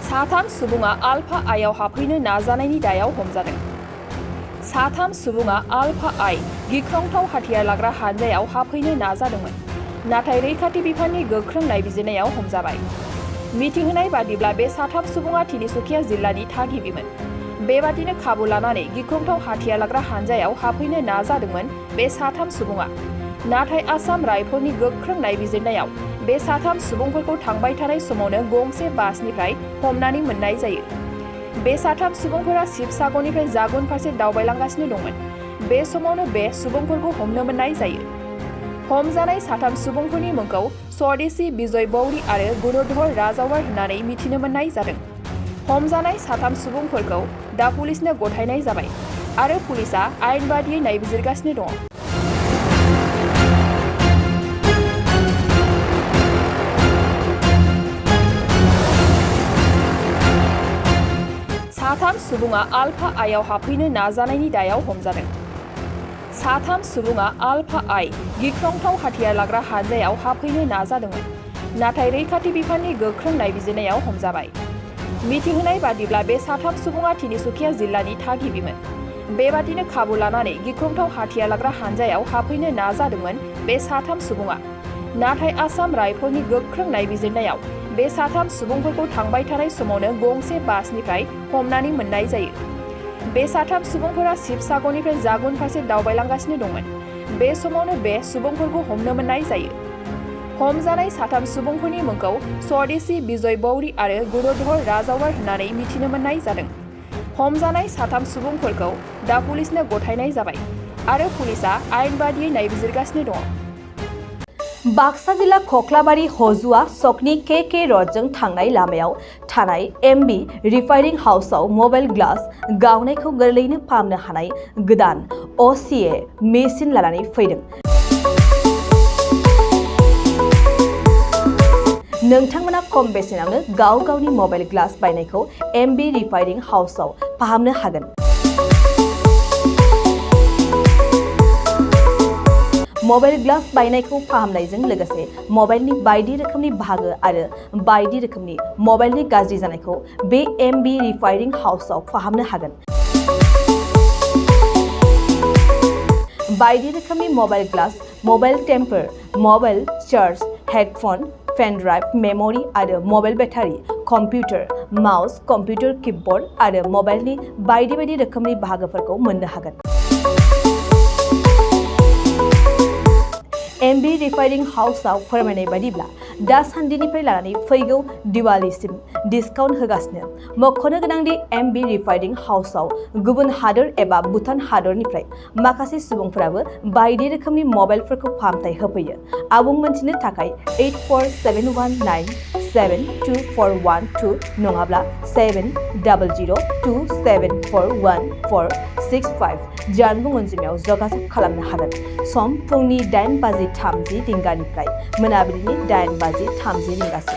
साथाम सुबुङा आल्फा आइआव हाबफैनो नाजानायनि दायाव हमजादों। साथाम सुबुङा आल्फा आइ गिख्रंथाव हाथियार लाग्रा हानजायाव हाबफैनो नाजादोंमोन, नाथाय रैखाथि बिफाननि गोख्रों नायबिजिरनायाव हमजाबाय। मिथिहोनाय बादिब्ला बे साथाम सुबुङा तिनिसुकिया जिल्लानि थागिबिमोन। बेबादिनो खाबु लानानै गिख्रंथाव हाथियार लाग्रा हानजायाव हाबफैनो नाजादोंमोन बे साथाम सुबुङा, नाथाय आसाम राइफलनि गोख्रों नायबिजिरनायाव बे साथाम सुबुंफोरखौ थांबाय थानाय समावनो गंसे बासनिफ्राय हमनानै मोननाय जायो। बे साथाम सुबुंफोरा शिबसागरनिफ्राय जागुन फारसे दावबायलांगासिनो दंमोन। बे समावनो बे सुबुंफोरखौ हमनो मोननाय जायो। हमजानाय साथाम सुबुंफोरनि मुंखौ स्वदेशी विजय बौरी आरो गुरुधर राजावर होननानै मिथिनो मोननाय जादों। हमजानाय साथाम सुबुंफोरखौ दा पुलिसनो गथायनाय जाबाय आरो पुलिसआ आयेन बादियै नायबिजिरगासिनो दङ। साथाम सुबुङा आल्फा आइआव हाबफैनो नाजानायनि दायाव हमजादों। साथाम सुबुङा आल्फा आइ गिख्रंथाव हाथियार लाग्रा हानजायाव हाबफैनो नाजादोंमोन, नाथाय रैखाथि बिफाननि गोख्रों नायबिजिरनायाव हमजाबाय। मिथिहोनाय बादिब्ला बे साथाम सुबुङा तिनिसुकिया जिल्लानि थागिबिमोन। बेबादिनो खाबु लानानै गिख्रंथाव हाथियार लाग्रा हानजायाव हाबफैनो नाजादोंमोन बे साथाम सुबुङा, नाथाय आसाम राइफलनि गोख्रों नायबिजिरनायाव बे साथाम सुबुंफोरखौ थांबाय थानाय समावनो गंसे बासनिफ्राय हमनानै मोननाय जायो। बे साथाम सुबुंफोरा शिबसागरनिफ्राय जागुन फारसे दावबायलांगासिनो दंमोन। बे समावनो बे सुबुंफोरखौ हमनो मोननाय जायो। हमजानाय साथाम सुबुंफोरनि मुंखौ स्वदेशी विजय बौरी आरो गुरुधर राजावर होननानै मिथिनो मोननाय जादों। हमजानाय साथाम सुबुंफोरखौ दा पुलिसनो गथायनाय जाबाय आरो पुलिसआ आयेन बादियै नायबिजिरगासिनो दङ। बाक्सा जिल्ला खख्लाबारि हजुआ सकनि के रडजों थांनाय लामायाव थानाय एमबि रिफाइनिं हाउसआव मबाइल ग्लास गावनायखौ गोरलैयैनो फाहामनो हानाय गोदान असिए मेसिन लानानै फैदों। नोंथांमोना खम बेसेनावनो गाव गावनि मबाइल ग्लास बायनायखौ एमबि रिफाइनिं हाउसआव फाहामनो हागोन। मबाइल ग्लास बायनायखौ फाहामनायजों लोगोसे मबाइलनि बायदि रोखोमनि बाहागो आरो बायदि रोखोमनि मबाइलनि गाज्रि जानायखौ बे एमबि रिफाइनिं हाउसआव फाहामनो हागोन। बायदि रोखोमनि mobile glass, mobile temper, mobile charge, headphone, pen drive, memory आरो mobile battery, computer, mouse, computer keyboard आरो मबाइलनि बायदि रोखोमनि बाहागोफोरखौ मोननो हागोन। एमबि रिफाइनिं हाउसआव फोरमायनाय बादिब्ला दासान्दिनिफ्राय लानानै फैगौ दिवालीसिम डिसकाउन्ट होगासिनो। मख'नो गोनांदि एमबि रिफाइनिं हाउसआव गुबुन हादोर एबा भुटान हादरनिफ्राय माखासे सुबुंफोराबो बायदि रोखोमनि मबाइलफोरखौ फाहामथाय होफैयो। आबुं मोनथिनो थाखाय 8471972412 नङाब्ला 7002741465 जानबुं अनजिमायाव जगाजग खालामनो हागोन। सम फुंनि 8:30 रिंगानिफ्राय मोनाबिलिनि 8:30 रिंगासिम।